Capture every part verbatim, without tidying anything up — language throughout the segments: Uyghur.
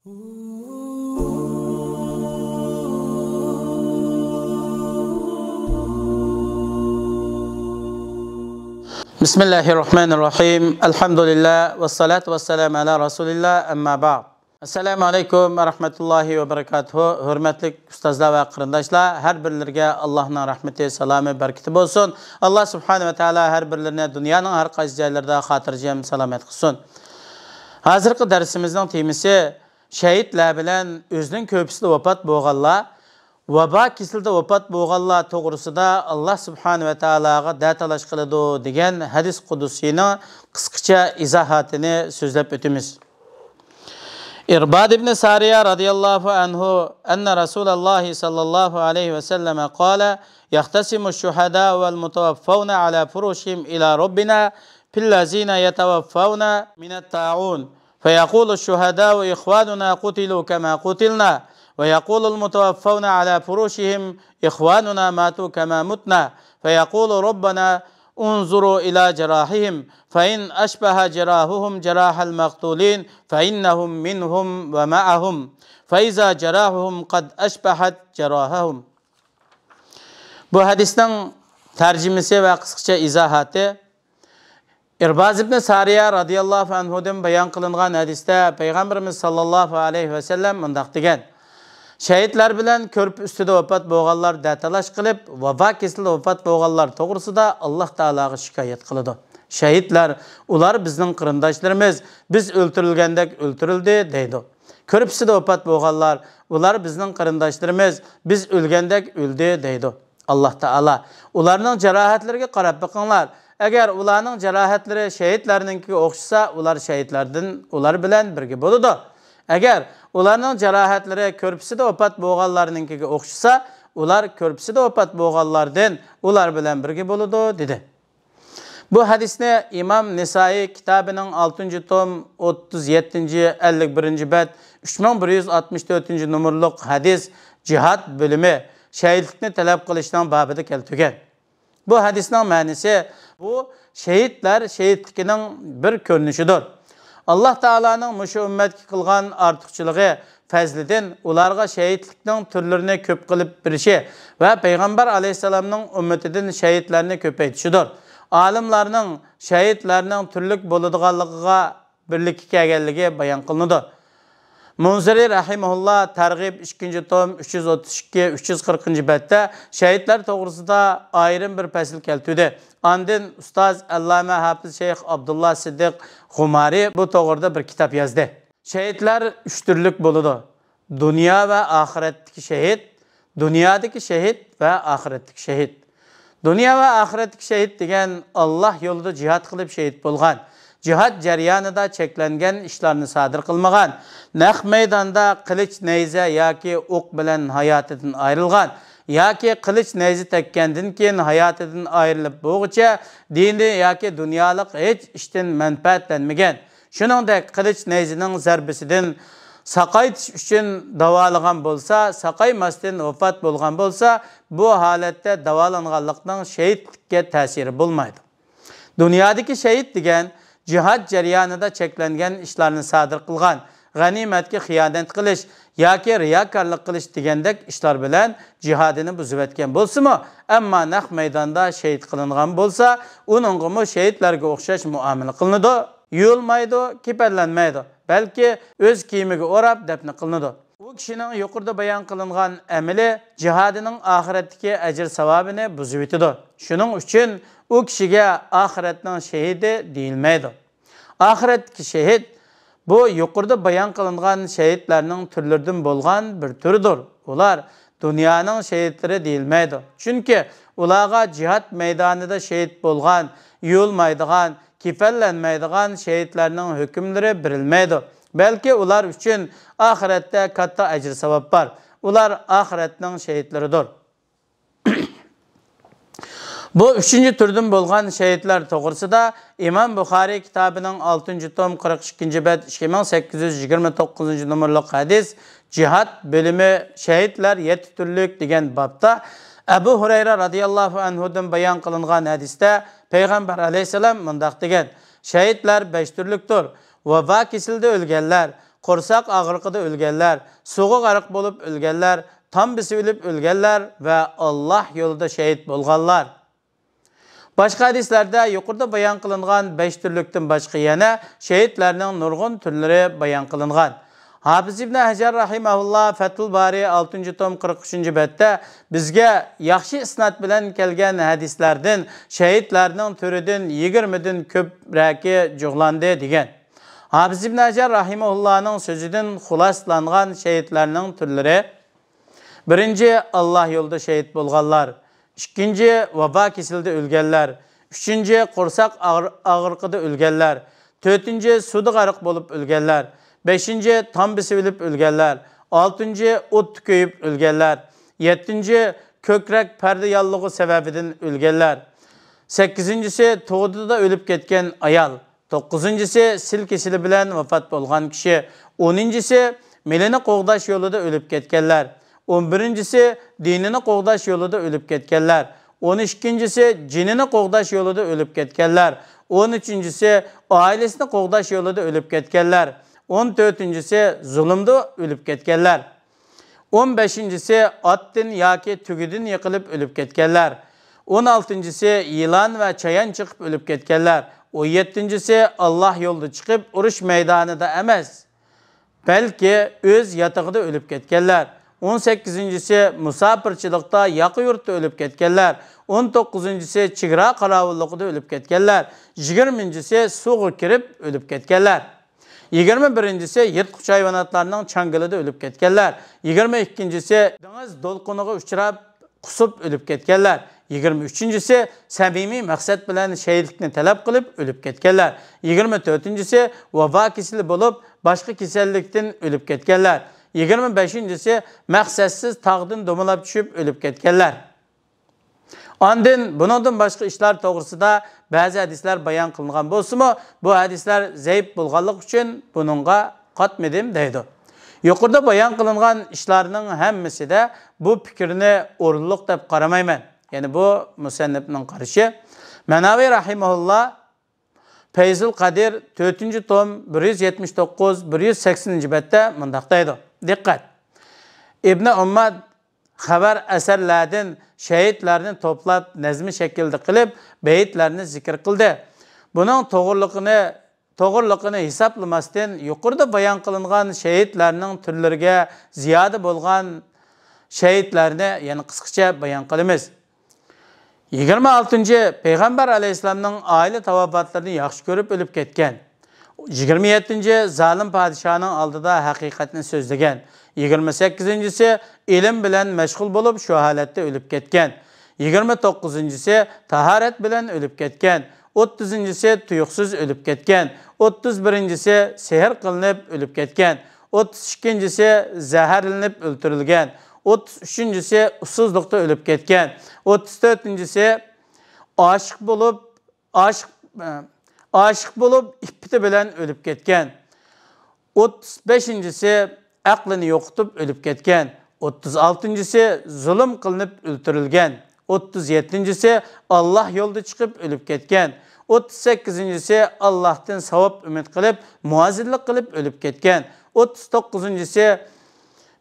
بسم الله الرحمن الرحيم. الحمد لله والصلاة والسلام على رسول الله، أما بعد. ئەسسالامۇ ئەلەيكۇم ۋە رەھمەتۇللاھى ۋە بەرىكاتۇھۇ. ھۆرمەتلىك ئۇستازلار ۋە قېرىنداشلار، ھەر بىرلىرىگە ئاللاھنىڭ رەھمىتى، سالامى، بەرىكىتى بولسۇن. ئاللا سۇبھانەھۇ ۋە تائالا ھەر بىرلىرىنى دۇنيانىڭ ھەر قايسى جايلىرىدا خاتىرجەم، سالامەت قىلسۇن. ھازىرقى دەرسىمىزنىڭ تېمىسى شەھىدلەر بىلەن ئۆزىنىڭ كۆرپىسىدە ۋاپات بولغانلار، ۋابا كېسىلىدە ۋاپات بولغانلار توغرىسىدا ئاللا سۇبھانەھۇ ۋە تائالاغا دەتالاش قىلىدۇ دېگەن ھەدىس قۇدسىينىڭ قىسقىچە ئىزاھاتىنى سۆزلەپ ئۆتىمىز. ئىرباد ئىبنى سارىيە رەزىياللاھۇ ئەنھۇ، أن رسول الله صلى الله عليه وسلم قال: يختصم الشهداء والمتوفون على فروشهم إلى ربنا في الذين يتوفون من الطاعون، فيقول الشهداء: إخواننا قتلوا كما قتلنا، ويقول المتوفون على فروشهم: إخواننا ماتوا كما متنا، فيقول: ربنا انظروا إلى جراحهم، فإن أشبه جراحهم جراح المقتولين فإنهم منهم ومعهم، فإذا جراحهم قد أشبهت جراحهم. بۇ ھەدىسنىڭ تەرجىمىسى ۋە قىسقىچە ئىزاھاتى. ئىرباز ئىبنى سارىيە رەزىياللاھۇ ئەنھۇدىن بايان قىلىنغان ھەدىستە پەيغەمبىرىمىز ساللاللاھۇ ئەلەيھى ۋەسەللەم مۇنداق دېگەن: شەھىدلەر بىلەن كۆرپە ئۈستىدە ۋاپات بولغانلار دەتالاش قىلىپ، ۋابا كېسىلىدە ۋاپات بولغانلار توغرىسىدا ئاللاھ تائالاغا شىكايەت قىلىدۇ. شەھىدلەر: ئۇلار بىزنىڭ قېرىنداشلىرىمىز، بىز ئۆلتۈرۈلگەندەك ئۆلتۈرۈلدى، دەيدۇ. كۆرپىسىدە ۋاپات بولغانلار: ئۇلار بىزنىڭ قېرىنداشلىرىمىز، بىز ئۆلگەندەك ئۆلدى، دەيدۇ. ئاللاھ تائالا: ئۇلارنىڭ جاراھەتلىرىگە قاراپ بېقىڭلار. ئەگەر ئۇلارنىڭ جاراھەتلىرى شەھىدلەرنىڭكىگە ئوخشىسا، ئۇلار شەھىدلەردىن، ئۇلار بىلەن بىرگە بولىدۇ. ئەگەر ئۇلارنىڭ جاراھەتلىرى كۆرپىسىدە ۋاپات بولغانلارنىڭكىگە ئوخشىسا، ئۇلار كۆرپىسىدە ۋاپات بولغانلاردىن، ئۇلار بىلەن بىرگە بولىدۇ، دېدى. بۇ ھەدىسنى ئىمام نىسائىي كىتابىنىڭ ئالتىنچى توم، ئوتتۇز يەتتىنچى، ئەللىك بىرىنچى بەت، ئۈچ مىڭ بىر يۈز ئاتمىش تۆتىنچى نومۇرلۇق ھەدىس، جىھاد بۆلۈمى، شەھىدلىكنى تەلەپ قىلىشنىڭ بابىدا كەلتۈرگەن. بۇ ھەدىسنىڭ مەنىسى، بۇ شەھىدلەر شەھىدلىكىنىڭ بىر كۆرۈنۈشىدۇر. ئاللاھ تائالانىڭ مۇشۇ ئۈممەتكە قىلغان ئارتۇقچىلىقى، پەزلىدىن ئۇلارغا شەھىدلىكنىڭ تۈرلىرىنى كۆپ قىلىپ بېرىشى ۋە پەيغەمبەر ئەلەيھىسسالامنىڭ ئۈممىتىدىن شەھىدلەرنى كۆپەيتىشىدۇر. ئالىملارنىڭ شەھىدلەرنىڭ تۈرلۈك بولىدىغانلىقىغا بىرلىككە كەلگەنلىكى بايان قىلىنىدۇ. مۇنزىرى رەھىمەھۇللا تەرغىب ئىككىنچى توم ئۈچ يۈز ئوتتۇز ئىككى، ئۈچ يۈز قىرىقىنچى بەتتە شەھىدلەر توغرىسىدا ئايرىم بىر پەسىل كەلتۈردى. ئاندىن ئۇستاز ئەللامە ھاپىز شەيخ ئابدۇللا سىددىق غۇمارى بۇ توغرىدا بىر كىتاب يازدى. شەھىدلەر ئۈچ تۈرلۈك بولىدۇ. دۇنيا ۋە ئاخىرەتتىكى شەھىد، دۇنيادىكى شەھىد ۋە ئاخىرەتتىكى شەھىد. دۇنيا ۋە ئاخىرەتتىكى شەھىد دېگەن ئاللاھ يولىدا جىھاد قىلىپ شېھىت بولغان، جىھاد جەريانىدا چەكلەنگەن ئىشلارنى سادىر قىلمىغان، نەق مەيداندا قىلىچ، نەيزە ياكى ئوق بىلەن ھاياتىدىن ئايرىلغان ياكى قىلىچ، نەيزە تەگكەندىن كېيىن ھاياتىدىن ئايرىلىپ بولغۇچە دىنىي ياكى دۇنيالىق ھېچ ئىشتىن مەنپەئەتلەنمىگەن، شۇنىڭدەك قىلىچ، نەيزىنىڭ زەربىسىدىن ساقايتىش ئۈچۈن داۋالىغان بولسا، ساقايماستىن ۋاپات بولغان بولسا، بۇ ھالەتتە داۋالانغانلىقنىڭ شېھىتلىككە تەسىرى بولمايدۇ. دۇنيادىكى شېھىت دېگەن جىھاد جەريانىدا چەكلەنگەن ئىشلارنى سادىر قىلغان، غەنىيمەتكە خىيانەت قىلىش ياكى رىياكارلىق قىلىش دېگەندەك ئىشلار بىلەن جىھادىنى بۇزۇۋەتكەن بولسىمۇ، ئەمما نەق مەيداندا شېھىت قىلىنغان بولسا، ئۇنىڭغىمۇ شېھىتلەرگە ئوخشاش مۇئامىلە قىلىنىدۇ. يۇيۇلمايدۇ، كېپەنلەنمەيدۇ، بەلكى ئۆز كىيىمىگە ئوراپ دەپنە قىلىنىدۇ. ئۇ كىشىنىڭ يۇقىرىدا بايان قىلىنغان ئەمىلى جىھادىنىڭ ئاخىرەتتىكى ئەجىر-ساۋابىنى بۇزۇۋېتىدۇ. شۇنىڭ ئۈچۈن ئۇ كىشىگە ئاخىرەتنىڭ شېھىدى دېيىلمەيدۇ. ئاخىرەتتىكى شېھىت، بۇ يۇقىرىدا بايان قىلىنغان شېھىتلەرنىڭ تۈرلىرىدىن بولغان بىر تۈردۇر. ئۇلار دۇنيانىڭ شېھىتلىرى دېيىلمەيدۇ. چۈنكى ئۇلارغا جىھاد مەيدانىدا شېھىت بولغان، يۇيۇلمايدىغان، كېپەنلەنمەيدىغان شېھىتلەرنىڭ ھۆكۈملىرى بېرىلمەيدۇ. بەلكى ئۇلار ئۈچۈن ئاخىرەتتە كاتتا ئەجىر-ساۋاب بار. ئۇلار ئاخىرەتنىڭ شېھىتلىرىدۇر. بۇ ئۈچىنچى تۈردىن بولغان شېھىتلەر توغرىسىدا ئىمام بۇخارىي كىتابىنىڭ ئالتىنچى توم، قىرىق ئىككىنچى بەت، ئىككى مىڭ سەككىز يۈز يىگىرمە توققۇزىنچى نومۇرلۇق ھەدىس، جىھاد بۆلۈمى، شېھىتلەر يەتتە تۈرلۈك دېگەن بابتا ئەبۇ ھۇرەيرە رەزىياللاھۇ ئەنھۇدىن بايان قىلىنغان ھەدىستە پەيغەمبەر ئەلەيھىسسالام مۇنداق دېگەن: شېھىتلەر بەش تۈرلۈكتۇر. ۋابا كېسىلىدە ئۆلگەنلەر، قورساق ئاغرىقىدا ئۆلگەنلەر، سۇغا غەرق بولۇپ ئۆلگەنلەر، تام بېسىۋېلىپ ئۆلگەنلەر ۋە ئاللاھ يولىدا شېھىت بولغانلار. باشقا ھەدىسلەردە يۇقىرىدا بايان قىلىنغان بەش تۈرلۈكتىن باشقا يەنە شېھىتلەرنىڭ نۇرغۇن تۈرلىرى بايان قىلىنغان. ھاپىز ئىبنى ھەجەر رەھىمەھۇللا فەتھۇل بارى ئالتىنچى توم قىرىق ئۈچىنچى بەتتە بىزگە ياخشى ئىسناد بىلەن كەلگەن ھەدىسلەردىن شېھىتلەرنىڭ تۈرىدىن يىگىرمىدىن كۆپرەكى جۇغلاندى دېگەن. ھاپىز ئىبنى ھەجەر رەھىمەھۇللانىڭ سۆزىدىن خۇلاسىلانغان شېھىتلەرنىڭ تۈرلىرى. بىرىنچى، ئاللاھ يولىدا شېھىت بولغانلار. ئىككىنچى، ۋابا كېسىلىدە ئۆلگەنلەر. ئۈچىنچى، قورساق ئاغرىقىدا ئۆلگەنلەر. تۆتىنچى، سۇدا غەرق بولۇپ ئۆلگەنلەر. بەشىنچى، تام بېسىۋېلىپ ئۆلگەنلەر. ئالتىنچى، ئوتتا كۆيۈپ ئۆلگەنلەر. يەتتىنچى، كۆكرەك پەردە ياللۇغى سەۋەبىدىن ئۆلگەنلەر. سەككىزىنچىسى، تۇغۇتىدا ئۆلۈپ كەتكەن ئايال. توققۇزىنچىسى، سىل كېسىلى بىلەن ۋاپات بولغان كىشى. ئونىنچىسى، مېلىنى قوغداش يولىدا ئۆلۈپ كەتكەنلەر. ئون بىرىنچىسى، دىنىنى قوغداش يولىدا ئۆلۈپ كەتكەنلەر. ئون ئىككىنچىسى، جېنىنى قوغداش يولىدا ئۆلۈپ كەتكەنلەر. ئون ئۈچىنچىسى، ئائىلىسىنى قوغداش يولىدا ئۆلۈپ كەتكەنلەر. ئون تۆتىنچىسى، زۇلۇمدا ئۆلۈپ كەتكەنلەر. ئون بەشىنچىسى، ئاتتىن ياكى تۆگىدىن يىقىلىپ ئۆلۈپ كەتكەنلەر. ئون ئالتىنچىسى، يىلان ۋە چايان چېقىپ ئۆلۈپ كەتكەنلەر. ئون يەتتىنچىسى، ئاللاھ يولىدا چىقىپ، ئۇرۇش مەيدانىدا ئەمەس، بەلكى ئۆز ياتىقىدا ئۆلۈپ كەتكەنلەر. ئون سەككىزىنچىسى، مۇساپىرچىلىقتا ياقا يۇرتتا ئۆلۈپ كەتكەنلەر. ئون توققۇزىنچىسى، چېگرا قاراۋۇللۇقىدا ئۆلۈپ كەتكەنلەر. يىگىرمىنچىسى، سۇغا كىرىپ ئۆلۈپ كەتكەنلەر. يىگىرمە بىرىنچىسى، يىرتقۇچ ھايۋاناتلارنىڭ چاڭگىلىدا ئۆلۈپ كەتكەنلەر. يىگىرمە ئىككىنچىسى، دېڭىز دولقۇنىغا ئۇچراپ، قۇسۇپ ئۆلۈپ كەتكەنلەر. يىگىرمە ئۈچىنچىسى، سەمىمىي مەقسەت بىلەن شېھىتلىكنى تەلەپ قىلىپ ئۆلۈپ كەتكەنلەر. يىگىرمە تۆتىنچىسى، ۋابا كېسىلى بولۇپ، باشقا كېسەللىكتىن ئۆلۈپ كەتكەنلەر. يىگىرمە بەشىنچىسى، مەقسەتسىز تاغدىن دومىلاپ چۈشۈپ ئۆلۈپ كەتكەنلەر. ئاندىن بۇنىڭدىن باشقا ئىشلار توغرىسىدا بەزى ھەدىسلەر بايان قىلىنغان بولسىمۇ، بۇ ھەدىسلەر زەئىپ بولغانلىقى ئۈچۈن بۇنىڭغا قاتمىدىم دەيدۇ. يۇقىرىدا بايان قىلىنغان ئىشلارنىڭ ھەممىسىدە بۇ پىكىرنى ئورۇنلۇق دەپ قارىمايمەن. يەنى بۇ مۇسەننىپنىڭ قارىشى. مەناۋى رەھىمەھۇللا، پەيزۇل قەدىر، تۆتىنچى توم، بىر يۈز يەتمىش توققۇز، بىر يۈز سەكسىنىنچى بەتتە مۇنداق دەيدۇ. دىققەت! ئىبنى ئۇمماد خەۋەر ئەسەرلەردىن شېھىتلەرنى توپلاپ، نەزمى شەكلىدە قىلىپ، بەيتلەرنى زىكىر قىلدى. بۇنىڭ توغرىلىقىنى، توغرىلىقىنى ھېسابلىماستىن، يۇقىرىدا بايان قىلىنغان شېھىتلەرنىڭ تۈرلىرىگە زىيادە بولغان شېھىتلەرنى يەنە قىسقىچە بايان قىلىمىز. يىگىرمە ئالتىنچى، پەيغەمبەر ئەلەيھىسسالامنىڭ ئائىلە تاۋابىئاتلىرىنى ياخشى كۆرۈپ ئۆلۈپ كەتكەن. يىگىرمە يەتتىنچى، زالىم پادىشاھنىڭ ئالدىدا ھەقىقەتنى سۆزلىگەن. يىگىرمە سەككىزىنچىسى، ئىلىم بىلەن مەشغۇل بولۇپ، شۇ ھالەتتە ئۆلۈپ كەتكەن. يىگىرمە توققۇزىنچىسى، تاھارەت بىلەن ئۆلۈپ كەتكەن. ئوتتۇزىنچىسى، تۇيۇقسىز ئۆلۈپ كەتكەن. ئوتتۇز بىرىنچىسى، سېھىر قىلىنىپ ئۆلۈپ كەتكەن. ئوتتۇز ئىككىنچىسى، زەھەرلىنىپ ئۆلتۈرۈلگەن. ئوتتۇز ئۈچىنچىسى، ئۇسسۇزلۇقتا ئۆلۈپ كەتكەن. ئوتتۇز تۆتىنچىسى، ئاشىق بولۇپ، ئاشىق، ئاشىق بولۇپ، ئىپپىتى بىلەن ئۆلۈپ كەتكەن. ئوتتۇز بەشىنچىسى، ئەقلىنى يوقىتىپ ئۆلۈپ كەتكەن. ئوتتۇز ئالتىنچىسى، زۇلۇم قىلىنىپ ئۆلتۈرۈلگەن. ئوتتۇز يەتتىنچىسى، ئاللاھ يولىدا چىقىپ ئۆلۈپ كەتكەن. ئوتتۇز سەككىزىنچىسى، ئاللاھتىن ساۋاب ئۈمىد قىلىپ، مۇئەززىنلىك قىلىپ ئۆلۈپ كەتكەن. ئوتتۇز توققۇزىنچىسى،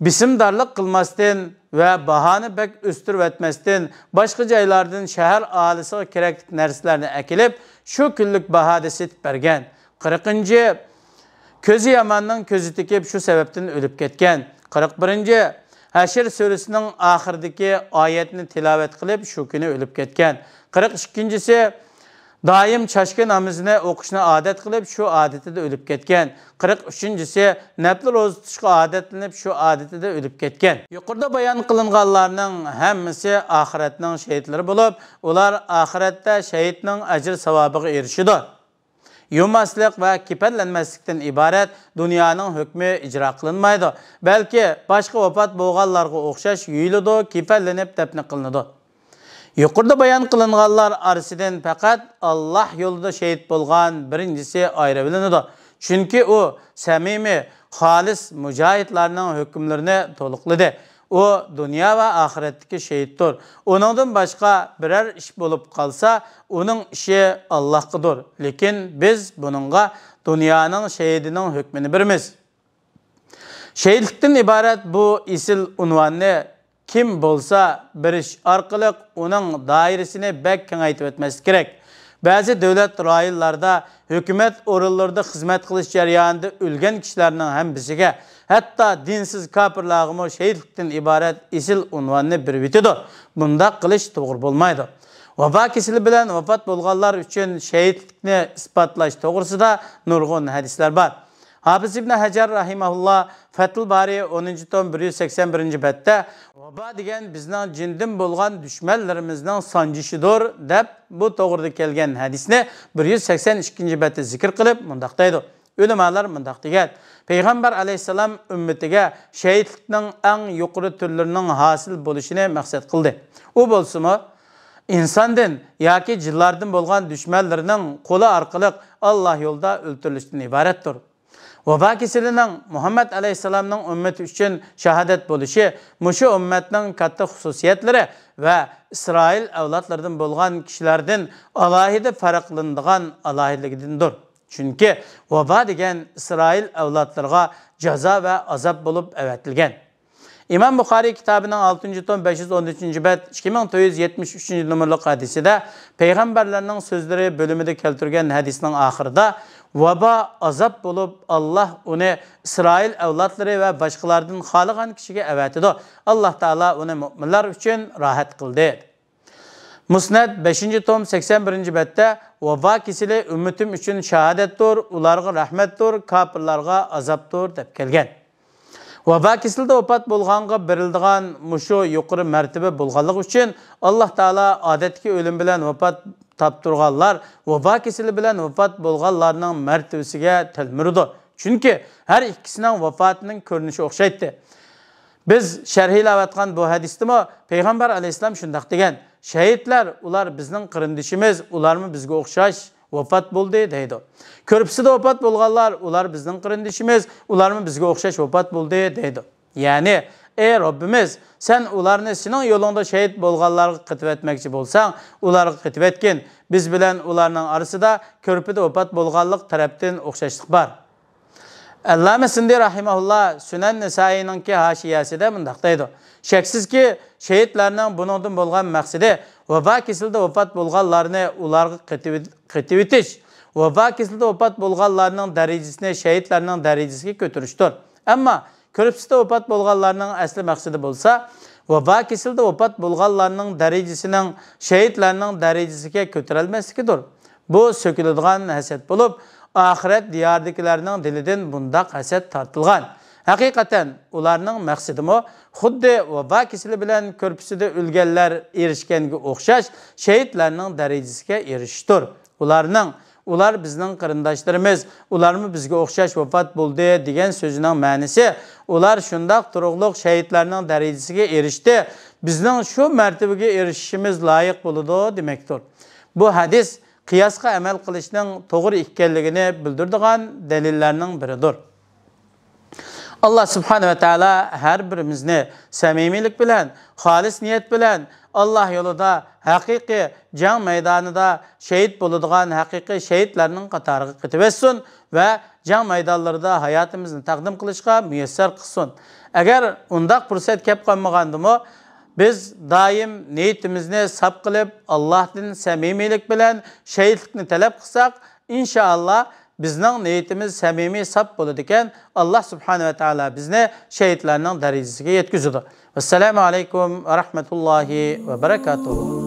بېسىمدارلىق قىلماستىن ۋە باھانى بەك ئۆستۈرۈۋەتمەستىن، باشقا جايلاردىن شەھەر ئاھالىسىغا كېرەكلىك نەرسىلەرنى ئەكېلىپ، شۇ كۈنلۈك باھادا سېتىپ بەرگەن. قىرىقىنچى، كۆزى ياماننىڭ كۆزى تېگىپ، شۇ سەۋەبتىن ئۆلۈپ كەتكەن. قىرىق بىرىنچى، ھەشر سۈرىسىنىڭ ئاخىرىدىكى ئايەتنى تىلاۋەت قىلىپ، شۇ كۈنى ئۆلۈپ كەتكەن. قىرىق ئىككىنچىسى، دائىم چاشكا نامىزىنى ئوقۇشنى ئادەت قىلىپ، شۇ ئادىتىدە ئۆلۈپ كەتكەن. قىرىق ئۈچىنچىسى، نەپلى روزا تۇتۇشقا ئادەتلىنىپ، شۇ ئادىتىدە ئۆلۈپ كەتكەن. يۇقىرىدا بايان قىلىنغانلارنىڭ ھەممىسى ئاخىرەتنىڭ شېھىتلىرى بولۇپ، ئۇلار ئاخىرەتتە شېھىتنىڭ ئەجىر-ساۋابىغا ئېرىشىدۇ. يۇماسلىق ۋە كېپەنلەنمەسلىكتىن ئىبارەت دۇنيانىڭ ھۆكمى ئىجرا قىلىنمايدۇ، بەلكى باشقا ۋاپات بولغانلارغا ئوخشاش يۇيۇلىدۇ، كېپەنلىنىپ دەپنە قىلىنىدۇ. يۇقىرىدا بايان قىلىنغانلار ئارىسىدىن پەقەت ئاللاھ يولىدا شېھىت بولغان بىرىنچىسى ئايرىۋېلىنىدۇ. چۈنكى ئۇ سەمىمىي، خالىس مۇجاھىدلارنىڭ ھۆكۈملىرىنى تولۇقلىدى. ئۇ دۇنيا ۋە ئاخىرەتتىكى شېھىتتۇر. ئۇنىڭدىن باشقا بىرەر ئىش بولۇپ قالسا، ئۇنىڭ ئىشى ئاللاھقىدۇر. لېكىن بىز بۇنىڭغا دۇنيانىڭ شېھىدىنىڭ ھۆكمىنى بېرىمىز. شېھىتلىكتىن ئىبارەت بۇ ئېسىل ئۇنۋاننى كىم بولسا بېرىش ئارقىلىق ئۇنىڭ دائىرىسىنى بەك كېڭەيتىۋەتمەسلىك كېرەك. بەزى دۆلەت رايونلاردا ھۆكۈمەت ئورۇنلىرىدا خىزمەت قىلىش جەريانىدا ئۆلگەن كىشىلەرنىڭ ھەممىسىگە، ھەتتا دىنسىز كاپىرلارغىمۇ شېھىتلىكتىن ئىبارەت ئېسىل ئۇنۋاننى بېرىۋېتىدۇ. بۇنداق قىلىش توغرا بولمايدۇ. ۋابا كېسىلى بىلەن ۋاپات بولغانلار ئۈچۈن شېھىتلىكنى ئىسپاتلاش توغرىسىدا نۇرغۇن ھەدىسلەر بار. ھاپىز ئىبن ھەجەر رەھىمەھۇللا فەتھۇل بارى ئونىنچى توم بىر يۈز سەكسەن بىرىنچى بەتتە، «ۋابا دېگەن بىزنىڭ جىندىن بولغان دۈشمەنلىرىمىزنىڭ سانجىشىدۇر» دەپ، بۇ توغرىدا كەلگەن ھەدىسنى بىر يۈز سەكسەن ئىككىنچى بەتتە زىكىر قىلىپ مۇنداق دەيدۇ. ئۆلىمالار مۇنداق دېگەن، پەيغەمبەر ئەلەيھىسسالام ئۈممىتىگە شېھىتلىكنىڭ ئەڭ يۇقىرى تۈرلىرىنىڭ ھاسىل بولۇشىنى مەقسەت قىلدى. ئۇ بولسىمۇ ئىنساندىن ياكى جىنلاردىن بولغان دۈشمەنلىرىنىڭ قولى ئارقىلىق ئاللا يولىدا ئۆلتۈرۈلۈشتىن ئىبارەتتۇر. ۋابا كېسىلىنىڭ مۇھەممەد ئەلەيھىسسالامنىڭ ئۈممىتى ئۈچۈن شاھادەت بولۇشى مۇشۇ ئۈممەتنىڭ كاتتا خۇسۇسىيەتلىرى ۋە ئىسرائىل ئەۋلادلىرىدىن بولغان كىشىلەردىن ئالاھىدە پەرقلىنىدىغان ئالاھىدىلىكىدىندۇر. چۈنكى ۋابا دېگەن ئىسرائىل ئەۋلادلىرىغا جازا ۋە ئازاب بولۇپ ئەۋەتىلگەن. ئىمام بۇخارىي كىتابىنىڭ ئالتىنچى توم بەش يۈز ئون ئۈچىنچى بەت، ئىككى مىڭ تۆت يۈز يەتمىش ئۈچىنچى نومۇرلۇق ھەدىسىدە پەيغەمبەرلەرنىڭ سۆزلىرى بۆلۈمىدە كەلتۈرگەن ھەدىسنىڭ ئاخىرىدا، ۋابا ئازاب بولۇپ، ئاللا ئۇنى ئىسرائىل ئەۋلادلىرى ۋە باشقىلاردىن خالىغان كىشىگە ئەۋەتىدۇ. ئاللا تائالا ئۇنى مۆمىنلار ئۈچۈن راھەت قىلدى. مۇسنەد بەشىنچى توم سەكسەن بىرىنچى بەتتە، «ۋابا كېسىلى ئۈممىتىم ئۈچۈن شاھادەتتۇر، ئۇلارغا رەھمەتتۇر، كاپىرلارغا ئازابتۇر» دەپ كەلگەن. ۋابا كېسىلىدە ۋاپات بولغانغا بېرىلىدىغان مۇشۇ يۇقىرى مەرتىبە بولغانلىقى ئۈچۈن، ئاللا تائالا ئادەتتىكى ئۆلۈم بىلەن ۋاپات تاپتۇرغانلار ۋابا كېسىلى بىلەن ۋاپات بولغانلارنىڭ مەرتىۋىسىگە تەلمۈرىدۇ. چۈنكى ھەر ئىككىسىنىڭ ۋاپاتىنىڭ كۆرۈنۈشى ئوخشايتتى. بىز شەرھلەۋاتقان بۇ ھەدىستىمۇ پەيغەمبەر ئەلەيھىسسالام شۇنداق دېگەن، «شەھىدلەر، ئۇلار بىزنىڭ قېرىندىشىمىز، ئۇلارمۇ بىزگە ئوخشاش ۋاپات بولدى» دەيدۇ. «كۆرپىسىدە ۋاپات بولغانلار، ئۇلار بىزنىڭ قېرىندىشىمىز، ئۇلارمۇ بىزگە ئوخشاش ۋاپات بولدى» دەيدۇ. يەنى، «ئەي رەببىمىز، سەن ئۇلارنى سېنىڭ يولۇڭدا شەھىت بولغانلارغا قېتىۋەتمەكچى بولساڭ، ئۇلارغا قېتىۋەتكىن. بىز بىلەن ئۇلارنىڭ ئارىسىدا كۆرپىدە ۋاپات بولغانلىق تەرەپتىن ئوخشاشلىق بار.» ئەللامە سىندى رەھىمەھۇللا سۈنەن نەسائىينىڭكى ھاشىيەسىدە مۇنداق دەيدۇ، «شەكسىزكى، شېھىتلەرنىڭ بۇنىڭدىن بولغان مەقسىتى ۋابا كېسىلىدە ۋاپات بولغانلارنى ئۇلارغا قېتىۋېت-، قېتىۋېتىش، ۋابا كېسىلىدە ۋاپات بولغانلارنىڭ دەرىجىسىنى شېھىتلەرنىڭ دەرىجىسىگە كۆتۈرۈشتۇر. ئەمما كۆرپىسىدە ۋاپات بولغانلارنىڭ ئەسلى مەقسىتى بولسا، ۋابا كېسىلىدە ۋاپات بولغانلارنىڭ دەرىجىسىنىڭ شېھىتلەرنىڭ دەرىجىسىگە كۆتۈرەلمەسلىكىدۇر. بۇ سۆكۈلىدىغان ھەسەت بولۇپ، ئاخىرەت دىيارىدىكىلەرنىڭ دىلىدىن بۇنداق ھەسەت تارتىلغان. ھەقىقەتەن، ئۇلارنىڭ مەقسىتىمۇ خۇددى ۋابا كېسىلى بىلەن كۆرپىسىدە ئۆلگەنلەر ئېرىشكەنگە ئوخشاش شېھىتلەرنىڭ دەرىجىسىگە ئېرىشىشتۇر. ئۇلارنىڭ، ئۇلار بىزنىڭ قېرىنداشلىرىمىز، ئۇلارمۇ بىزگە ئوخشاش ۋاپات بولدى دېگەن سۆزىنىڭ مەنىسى، ئۇلار شۇنداق تۇرۇقلۇق شېھىتلەرنىڭ دەرىجىسىگە ئېرىشتى، بىزنىڭ شۇ مەرتىۋىگە ئېرىشىشىمىز لايىق بولىدۇ دېمەكتۇر. بۇ ھەدىس قىياسقا ئەمەل قىلىشنىڭ توغرا ئىكەنلىكىنى بىلدۈرىدىغان دەلىللەرنىڭ بىرىدۇر. ئاللا سۇبھانە ۋە تائالا ھەر بىرىمىزنى سەمىمىيلىك بىلەن، خالىس نىيەت بىلەن ئاللا يولىدا ھەقىقىي جەڭ مەيدانىدا شېھىت بولىدىغان ھەقىقىي شېھىتلەرنىڭ قاتارىغا قېتىۋەتسۇن ۋە جەڭ مەيدانلىرىدا ھاياتىمىزنى تەقدىم قىلىشقا مۇيەسسەر قىلسۇن. ئەگەر ئۇنداق پۇرسەت كەپ قالمىغاندىمۇ، بىز دائىم نىيىتىمىزنى ساپ قىلىپ، ئاللاھتىن سەمىمىيلىك بىلەن شېھىتلىكنى تەلەپ قىلساق، ئىنشائاللا، بىزنىڭ نىيىتىمىز سەمىمىي، ساپ بولىدىكەن، ئاللا سۇبھانە ۋە تائالا بىزنى شېھىتلەرنىڭ دەرىجىسىگە يەتكۈزىدۇ. ۋەسسالامۇ ئەلەيكۇم ۋە رەھمەتۇللاھى ۋە بەرەكاتۇھۇ.